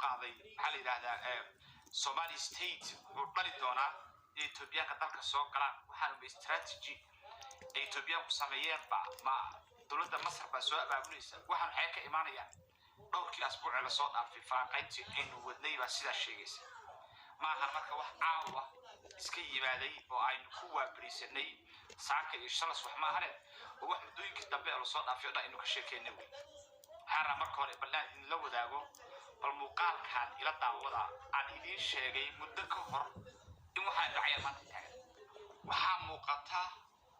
qaaday, maxaa la yidhahdaa, Somali State wuxuu dhali doonaa in Etoobiyaanka dalka soo galaan. Waxaanba strategy ay Etoobiyaanku sameeyeen ba ma dowladda Masar baa soo abaabulaysa? Waxaan waxay ka imaanayaan dhowrkii asbuucee lasoo dhaafay falanqayntii aynu wadnay baa sidaa sheegaysa. Ma ahan marka wax caawa iska yimaaday oo aynu ku waabarisanay saaka iyo shalas, wax ma ahane, oo wax muddooyinkii dambe ee lasoo dhaafay o dhan aynu ka sheekeynay wey. Waxaan rabaa marka hore bal inaan idinla wadaago bal muuqaalkan ila daawada. Aan idiin sheegay muddo ka hor in waxaan dhacayaan maanta taagan. Waxaa muuqata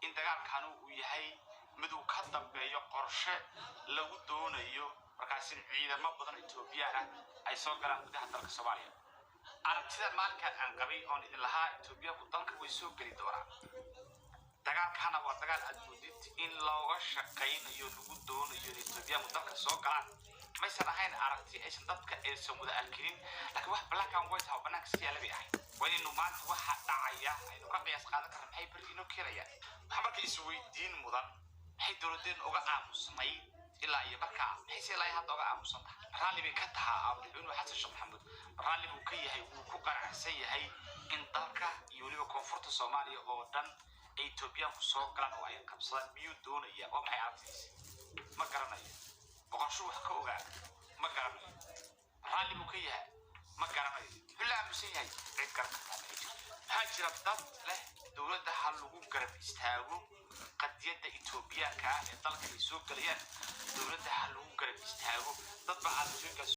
in dagaalkanu uu yahay mid uu ka dambeeyo qorshe lagu doonayo markaas in ciidamo badan oo Etoobiyaan ah ay soo galaan gudaha dalka Soomaaliya. Aragtida maalinkan aan qabay oon idin lahaa Etoobiyaanku dalka way soo geli doonaan, dagaalkana waa dagaal aad moodid in looga shaqaynayo, lagu doonayo in Etoobiyaanku dalka soo galaan, maysan ahayn aragti aysan dadka aysan wada arkinin, laakiin wax black and white ah oo banaanka iska yaala bay ahayd. Waa inaynu maanta waxa dhacaya aynu ka qiyaas qaadan karna maxay berri inoo keenayaan. Waxaa marka isweydiin mudan: maxay dowladeen uga aamusnayd ilaa iyo markaa? Maxay se ilaa iyo hadda uga aamusan tahay? Raalli bay ka tahaa madaxweynuhu Xasan Sheekh Maxamuud? Raalli buu ka yahay? Wuu ku qanacsan yahay in dalka iyo weliba koonfurta Soomaaliya oo dhan ay Etoobiyaanku soo galaan oo ay qabsadaan? Miyuu doonaya? Waa maxay aragtidiisa? Ma garanayo. Boqorsho wax ka ogaa? Ma garanayo. Raalli buu ka yahay? Ma garanayo. Muxuu la aamusan yahay? Cid garan kartaa ma jirto. Maxaa jira dad leh dowladda ha lagu garab istaago qadiyadda Etoobiyaanka ah ee dalka ay soo gelayaan, dowladda ha lagu garab istaago? Dad baa aragtooyinkaas